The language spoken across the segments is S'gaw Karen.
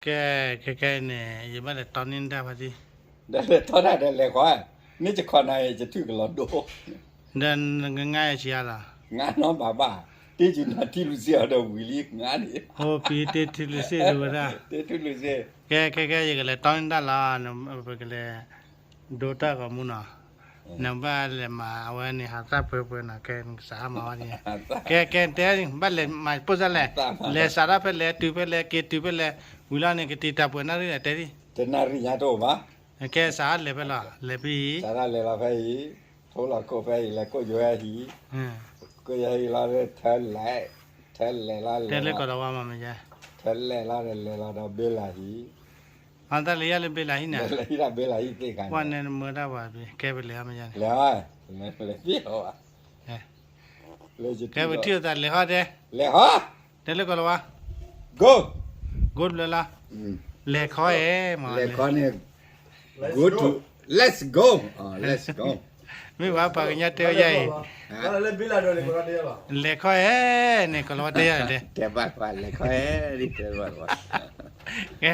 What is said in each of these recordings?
ကဲ, ခဲခဲအံၤန့ၣ် ယဘၣ်လဲၤတီန့ၢ်တၢ်ဖါတံၢ်, ဒီးလဲၤတီတၢ်ဒီးလဲၤဃီ, မ့ၢ်ယခီနၤအံၤ ယထုၣ်ကလီၤဒိ, ဒီးနကငါယဆံးအါလီၤ, ငါနီဘၣ်ဘၣ်, တ့ၢ်ယနၤထံလူၤစ့အီၤဒီးဝံၤလံ ငါန့ၣ်, အိၣ်ပံတ့ၢ်ထံလူၤစ့ဒ်ဝဲဒၣ်, တ့ၢ်ထံလူၤစ့, ကဲခဲခဲ ယကလဲၤတီန့ၢ်တၢ်လီၤ, ပကလဲၤ ဒိတၢ်ဂီၤမူနီၤ, နဘၣ်လဲၤမၤအဝဲန့ၣ် ဟးသၣ်ပှဲၤပှဲၤနီၤ, ကဲနကစးမၤဝဲန့ၣ်, ကဲကဲတဲ ဘၣ်လဲၤမၤပိၢ်စၢ်လဲၣ်, လဲၤစးထီၣ်ဖဲလဲၣ် တုၤဖဲလဲၣ် က့ၤတုၤဖဲလဲၣ်, ဝံၤလီၤန့ၣ် ကတံာ်တာ်ပှဲၤနၣ်ရံၣ်လဲၣ် တဲဒံး, တနၣ်ရံၣ်ညါတအိၣ်ဘၣ်, ကဲစးထီၣ်လဲၤဖဲလီၤ လဲၤဖဲအံၤ, စးထီၣ်လဲၤလီၤဖဲအံၤ, ထိလီၤခိၣ်ဖဲအံၤ လဲၤကိးယိၤဟဲဟံၣ်, ကိးယိၤဟဲဟံၣ်လီၤ ထၢလဲၤ, ထၢလဲၤလီၤ တဲလၢကီၢ်လီၤဝါမးမ့ၢ်ယဲ, ထၢလဲၤလီၤဒီးလဲၤလီၤဒီးဘ့လးဟံၣ် အတၢ်လၢယၤလၢဘ့လးဟံၣ်န့ၣ်, ဘ့လးဟံၣ်တၢ်ဘ့လးဟံၣ်သ့ၣ်ခါန့ၣ်, ပှၤန့ၣ်မၢတၢ်ပှၤဖံး ကဲပလဲၤဟီမ့ၢ်ယါန့ၣ်, လဲၤဟီ, လဲၤပ့ၣ်ဟီဘၣ်, ကဲပထံၣ်အသးလဲၤဟီတဲ, လဲၤဟီ, တဲလၢကီၢ်လီၤဝါ, go, go ဘျၢလီၤ, လဲၤခီအဲၣ်မး, လဲၤခီန့ၣ်, go to, let's go, let's go, မ့ၢ်ဝဲပှၤကညီတဲဝဲယၤအံၤ, လဲၤခီအဲၣ်န့ၣ် ကီၢ်လီၤဝါတဲယၤတဲ, တဲဘၣ်ပှၤလဲၤခီအဲၣ်, တဲဘၣ်ပှၤ ကဲ,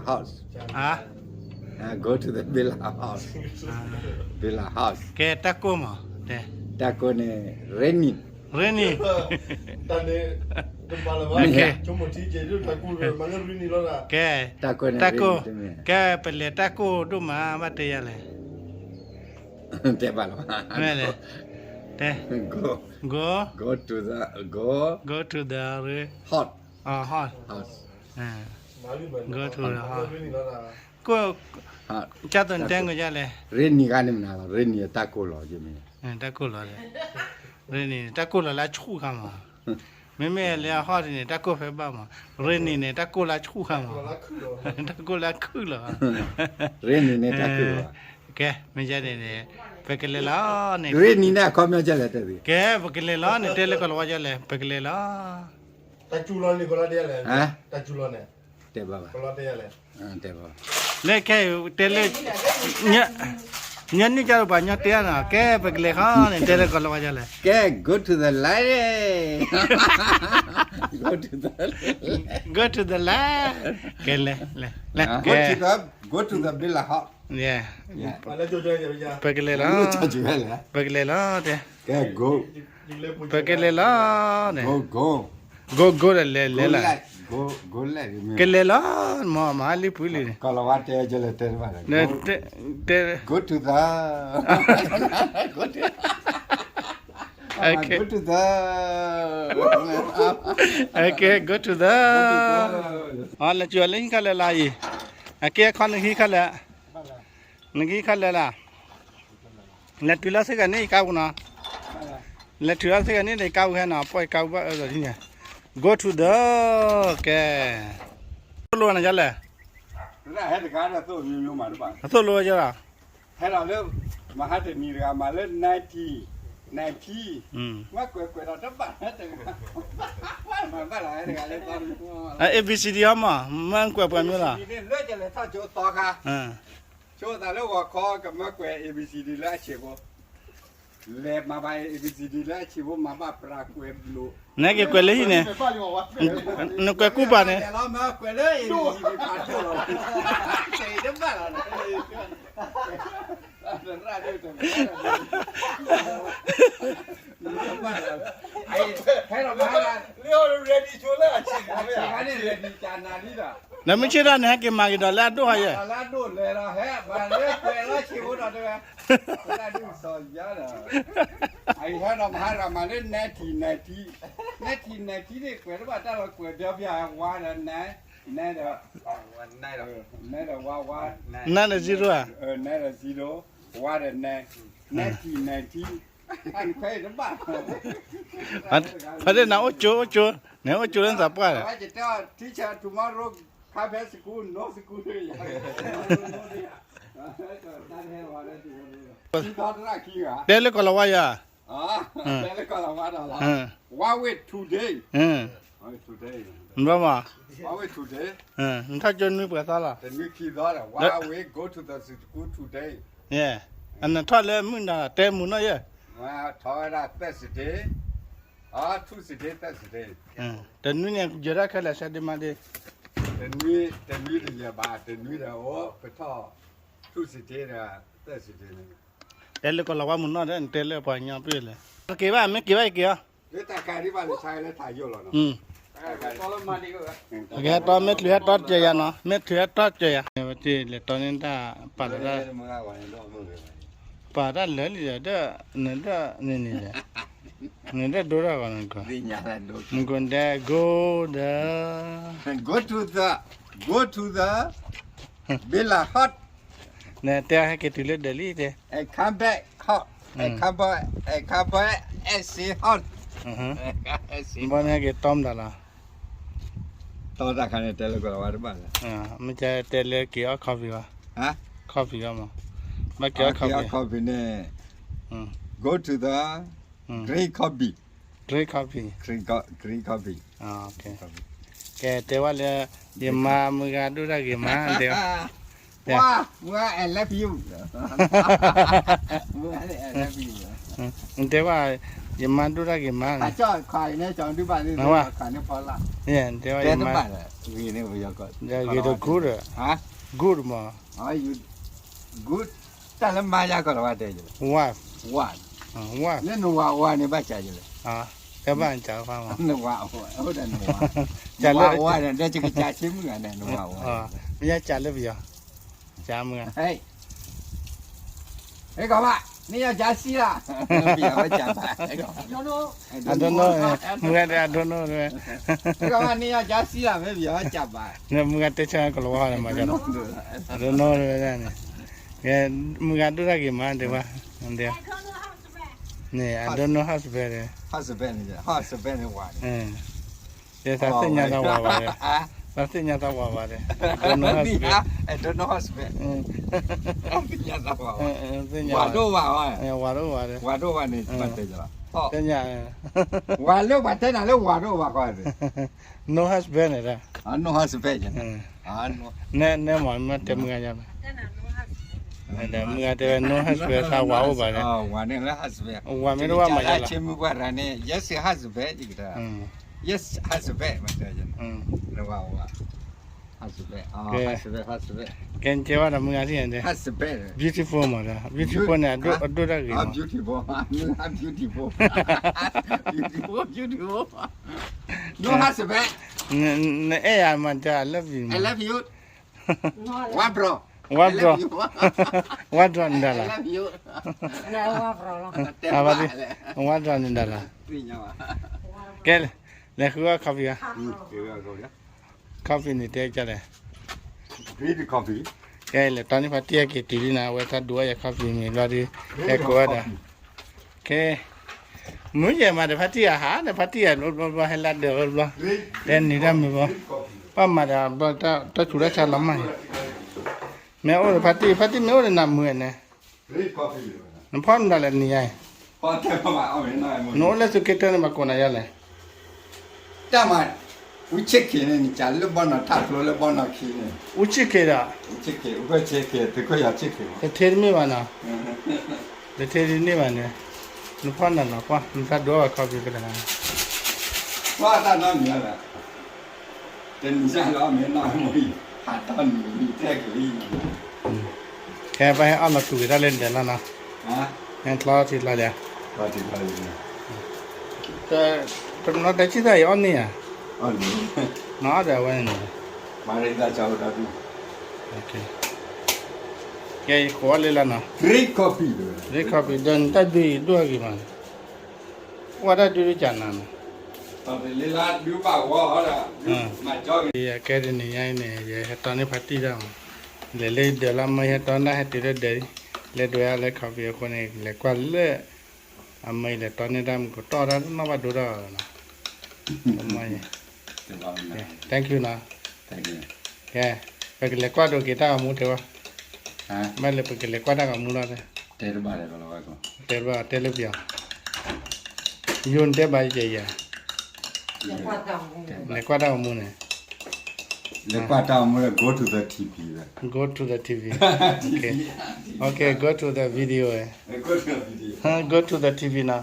house, ဟါ, go to the villa house, villa house, ကဲတၢ်ကိၢ်မး, တၢ်ကိၢ်န့ၣ် rainy, rainy, တၢ်န့ၣ်, ကဲ, တၢ်ကိၢ်, ကဲပလဲၤတၢ်ကိၢ်ဒိၣ်မး ဘၣ်တဲယၤလဲၣ်, တဲဘၣ်လီၤ, မ့ၢ်လဲၣ်, တဲ, go, go, go to the, go, go to the, hot, hot, house, go to the hot, ကိၢ်, ကၢ်သိးနတဲငိၤယါလဲၣ်, rainy ခါန့ၣ်မနုၤလီၤ, rainy တၢ်ကိၢ်လီၤ, တၢ်ကိၢ်လီၤလဲၣ်, rainy န့ၣ် တၢ်ကိၢ်လီၤလၢအဆူၣ်ခါမး, မ့မ့ၢ်လၢအ hot န့ၣ် တၢ်ကိၢ်ဖဲဘၣ်မး, rainy န့ၣ် တၢ်ကိၢ်လၢအဆူၣ်ခါမး, တၢ်ကိၢ်လၢအခုၣ်လီၤ, rainy န့ၣ်တၢ်ကိၢ်လီၤ, ကဲ, မ့ၢ်ယါန့ၣ်န့ၣ်, ပကလဲၤလီၤန့ၣ်, rainy န့ၣ်အခီပညီကလဲၣ်တဲ, ကဲ, ပကလဲၤလီၤန့ၣ် တဲလၢကီၢ်လီၤဝါယါလဲၣ်, ပကလဲၤလီၤ တၢ်စူၤလီၤန့ၣ် ကီၢ်လီၤဝါတဲယၤလဲၣ်, တၢ်စူၤလီၤန့ၣ်, တဲဘၣ်ဘၣ်, ကီၢ်လီၤဝါတဲယၤလဲၣ်, တဲဘၣ်, လၢခဲအံၤတဲလၢ, ညီနုၢ်ကၢ်တပှၤညီတဲယၤနီၤ, ကဲပကလဲၤခီန့ၣ် တဲလၢကီၢ်လီၤဝါယၤလဲၣ်, ကဲ go to the light, go to the light, go to the light, ကဲလဲၤ, လဲၤ, လဲၤ, go to the, go to the villa house, ပကလဲၤလီၤ, ပကလဲၤလီၤတဲ, ကဲ go, ပကလဲၤလီၤန့ၣ်, go, go, go, go ဒီးလဲၤ, လဲၤလီၤ, ကလဲၤလီၤ, မ့ၢ်မၤလံပှၤလံန့ၣ်, ကီၢ်လီၤဝါတဲ, တဲ, go to the, go to the, go to the, okay, go to the, လဲၤစူၤလၢဟံၣ်ခါလဲၤလၢအံၤ, အကဲခီနဟံၣ်ခါလဲၤ, နကဟံၣ်ခါလဲၤလၢ လဲၤထုးလီၤစ့ၢ်ကီးန့ၣ် ယကါပူၤနီၤ, လဲၤထုးလီၤစ့ၢ်ကီးန့ၣ် ယကါပူၤဟဲနီၤ, ပီၢ်ယကါပူၤဘၣ်အၢဒီးန့ၣ်, go to the, ကဲ, သိၣ်လိနၤယါလဲၣ်, အသိၣ်လိဝဲယါလီၤ, ဟဲဒီးလၢ, မဟါတနံၤတဂၤမၤလၢ ninety, ninety, မ့ၢ်ကွဲးကွဲးဒီးတဘၣ်, မၤဘၣ်လီၤ, A B C D အီမး, မ့ၢ်ကွဲးပှၤမ့ၢ်လီၤ, လၢယလဲၤထီၣ်ကၠိသီခါ ဆိသးလၢဂီၤခီ ကမၢကွဲး A B C D လၢအဆံးဖိ, လဲၤမၤဘၣ် A B C D လၢအဆံးဖိ မၤဘၣ်ပြးကွဲးလိာ်, နက့ၤကွဲးလၢဟံၣ်န့ၣ်, နကွဲးကူပာ်န့ၣ်, လဲၤလီၤမၢကွဲးလၢ A B C D ပာ်ဒိၣ်လီၤ, တဘၣ်လီၤ, တဘၣ်လီၤ, ဟဲဒီးမၤလၢ, လၢ ready ဆိလၢအဆံး, အဆံးခါန့ၣ် ready ကနၤလံဒီး, နမ့ၢ်ဆ့ၣ်ဒၣ်န့ၣ် ဟဲက့ၤမၤက့ၤဒီးလၢအဒိၣ်ဟီယဲၢ်, လၢအဒိၣ်လဲၤလီၤ ဟဲမၤလၢကွဲးလီၤဆံးဖိဒီးတဲဝဲ, လၢဒုးစီၤယါဒီး, အအံၤဟဲဒီးမၤဟးဒီးမၤလၢ ninety, ninety, ninety, ninety န့ၣ် ကွဲးတဘၣ်တၢ်လီၤကွဲးပျီပျီ ဝါဒီး nine, nine ဒီး, nine ဒီး ဝါ ဝါ, nine ဒီး zero ဧါ, nine ဒီး zero, ဝါဒီး nine, ninety, ninety, အခွဲးတဘၣ်, ဖဲဒၣ်နအိၣ်ကၠိအိၣ်ကၠိ, နအိၣ်ကၠိလၢနသးပှၢ်ဒီး, အဝဲယတဲအီၤ teacher tomorrow come back school, no school, တဲလၢကီၢ်လီၤဝါယါ, တဲလၢကီၢ်လီၤဝါယါ, one week two day, one week two day, နဘၣ်မး, one week two day, နထီၣ်ကၠိနွံပှဲၤသီလီၤ, one week go to the school two day, နထီၣ်လၢမုၢ်နၤ တဲမုၢ်နီၢ်ယဲၢ်, ထီၣ်ဝဲဒၣ် Thursday, Tuesday, Thursday, တနွံန့ၣ် ယဲၤဒၣ်ခဲလၢာ် Saturday, Monday, တနွံ, တနွံတယဲၢ်ဘၣ်, တနွံဒီးအိၣ်ပထီၣ် ထူၣ်စံးတ့ဒီး သၢစံးတ့န့ၣ်, တဲလၢကလီၤဝါမုၢ်နီၢ်ဒီး နတဲလၢပှၤကညီပ့ၢ်လဲၣ်, က့ၤဘၣ် မ့ၢ်က့ၤဘၣ်က့ၤအီၤ, လၢတၢ်ကါဒ်ဘၣ်လၢဆါလၢထးယိာ်လီၤနီၤ, ကဲဟဲတီ မ့ၢ်ချုးဟဲတီစၢၤယၤနီၤ, မ့ၢ်ချုးဟဲတီစၢၤယၤ, လဲၤတီန့ၢ်တၢ်ပာ်လီၤတၢ် ပာ်တၢ်လၢာ်လံဒီး နဒၣ်န့ၣ်န့ၣ်ဒီး, နဒၣ်ဒိတၢ်ဂီၤန့ၣ်, နကဒဲ go ဒီး go to the, go to the villa hot, နတဲဟဲက့ၤတုၤလၢဒၢးလံတဲ, and come back hot, and come back, and come back and say hot, ဘီန့ၣ်ဟဲက့ၤတီမတၤလီၤ, တီတၢ်ခါန့ၣ်တဲလၢကလီၤဝါတဘၣ်လၢ, မ့ၢ်တဲလၢက့ၤအီၣ် coffee ဘၣ်, coffee အီၣ်မး, ဘၣ်က့ၤအီၣ် coffee, coffee န့ၣ်, go to the green coffee, green coffee, green coffee, ကဲတဲဝဲလၢ ယမါမုၢ်ဂၤဒိၣ်တၢ်ဂ့ၤမးတဲ, မုၢ်ဂၤ I love you, မုၢ်ဂၤ I love you, တဲဝဲ ယမါဒိၣ်တၢ်ဂ့ၤမး, တဲဝဲယမါ, ဂ့ၤတကူဒီး, good မး, good, တၢ်လၢမါယါကီၢ်လီၤဝဲတဲ, wife, wife, လၢနဝၤဝၤန့ၣ်ဘၣ်ကးယလဲၣ်, တဲဘၣ်ကးဖးမး, နဝၤ, နဝၤ, နဝၤဝၤန့ၣ် နဝၤဝၤ, မ့ၢ်ယါကးလၢပယီၤ, ကးမုၢ်ဂၤ ဟဲကီးဘၣ်, နယီၤကးစံလၢ, ပယီၤဝဲကးဘၣ်, I don't know, မုၢ်ဂၤတဲ I don't know တဲဝဲ, ဟဲကီးဘၣ် နယီၤကးစံလၢ မ့ၢ်ပယီၤဝဲကးဘၣ်, မုၢ်ဂၤတဲဆၢကလီၤဝါန့ၣ်မး, I don't know တဲဝဲန့ၣ်, မုၢ်ဂၤဒိၣ်တၢ်ဂ့ၤမးတဲဝဲ, န့ၣ် I don't know husband တဲ, husband န့ၣ်, တဲသးသ့ၣ်ညါသးဝၤဘၣ်ဒီး, သးသ့ၣ်ညါသးဝၤဘၣ်ဒီး, I don't know husband, I don't know husband, သ့ၣ်ညါ, ဝၤဒိၣ်ဝၤ, ဝၤဒိၣ်ဝၤဒီး, ဝၤဒိၣ်ဝၤန့ၣ်, သ့ၣ်ညါ, ဝၤလၢပှၤတဲနၤလၢဝၤဒိၣ်ဝၤဃီ, no husband န့ၣ်, no husband, နဲမၤမ့ၢ်တဲမုၢ်ဂၤညါ, မုၢ်ဂၤတဲဝဲ no husband သးဝၤအိၣ်ဘၣ်ဒီး, ဝၤမ့ၢ်တအိၣ်ဘၣ်မၤယါလီၤ, မုၢ်ပှၢ်ရၤန့ၣ် yes husband, yes husband, ကဲနတဲဝဲဒီးမုၢ်ဂၤသ့ၣ်ညါဒီး, beautiful မးဒီး beautiful န့ၣ် အဒိၣ်တၢ်ဂ့ၤမး, beautiful, beautiful, no husband, နအဲၣ်ယၤမးဒီး I love you, I love you, one bro, one bro, one bro န့ၣ်ဒၣ်လီၤ, one bro န့ၣ်ဒၣ်လီၤ, ကဲ, လဲၤဃုအီၣ် coffee ဧါ, coffee န့ၣ်တဲကလဲၣ်, ကဲလဲၤတီန့ၢ်ဖါတံၢ်အက့ၤတုၤလံနၤ, အဝဲသးဒုးအီၣ်ယၤ coffee မ့ၢ်ဘျီဒီး, ဟဲကိးဝဲဒၣ်, ကဲ, မုၢ်ယဲၢ်မးဒီးဖါတံၢ်အဟးဒီး ဖါတံၢ်အဘျီဘျီဟဲလၢဒၢးဘျီ, တဲနံၤတၢ်မုၢ်ဘျီ, ပှၤမၤဒီးဘျီတၢ်ဆူးတၢ်ဆါလီၤမး, မ့ၢ်အိၣ်ဒီးဖါတံၢ် ဖါတံၢ်မ့ၢ်အိၣ်ဒီးနၤမုၢ်န့ၣ်, နဖီၣ်မတၤလဲၣ်နံၤယါအံၤ, နအိၣ်လၢသုးက့တၢၢ်န့ၣ် ဘၣ်ကိးနၤယါလဲၣ်, တၢ်မၤ, ဝံဆ့ၣ်က့ၤန့ၣ် နကးလၢဘီနီၢ်ထးကျိလၢဘီနီၢ်ခံန့ၣ်, ဝံဆ့ၣ်က့ၤဒီး, ဝံဆ့ၣ်က့ၤ, တထ့တမ့ၢ်ဘၣ်နီၤ, တထ့တန့ၢ်ဘၣ်န့ၣ်, နဖီၣ်နၤနီၤကွၢ် နသးဒိးဘၣ် coffee ကတၢၢ်, ကွၢ်တၢ်နီတမံၤလီၤ, တနံၤညါလီၤမ့ၢ်နီၢ်မ့ၢ်အံၤ, ဟးတီနံၤထဲကလံၤ, ခဲပဟဲအီၣ်လီၤတူာ်က့ၤတၢ်လၢနဒဲးလီၤနီၤ, ဟဲချီထံချီလံ, တနီၤတဲဆံသၣ်အံၤအီၣ်န့ၢ်ဧါ, နအီၣ်ဒီးအဝဲန့ၣ်, ကဲယကိးအီၣ်လၢလီၤနီၤ, green coffee ဒီးနတၢ်ဒုးအံၤဒိၣ်အဂ့ၤမး, အိၣ်ဝဲဒၣ်ဒုးဒုးကနၤနီၤ, ကဲတနံၤညါအံၤန့ၣ် ယဟဲတီန့ၢ်ဖါတံၢ်တၢ်မး, လဲၤလၢဒၢးလၢမၢဟဲတီန့ၢ်ဟဲတုၤလၢဒၢးလံ, လဲၤဒိးယါလၢ coffee အဃိန့ၣ် လဲၤကွၢ်လၢ အမၢအံၤလဲၤတီန့ၢ်တၢ်မူကတီၢ်တၢ်နီၣ်ဘၣ်ဒိတၢ်နီၤ, thank you နီၤ, ကဲ, ပကလဲၤကွၢ်ဒိးက့ၤတၢ်ဂီၤမူတဲဝဲ, မ့ၢ်လၢပကလဲၤကွၢ်တၢ်ဂီၤမူလီၤ, တဲတဘၣ်တဲလၢပယီၤ, ယိၤနတဲဘၣ်ယဲယဲ, လဲၤကွၢ်တၢ်ဂီၤမူန့ၣ်, လဲၤကွၢ်တၢ်ဂီၤမူန့ၣ် go to the TV, go to the TV, okay, okay, go to the video, go to the TV နီၤ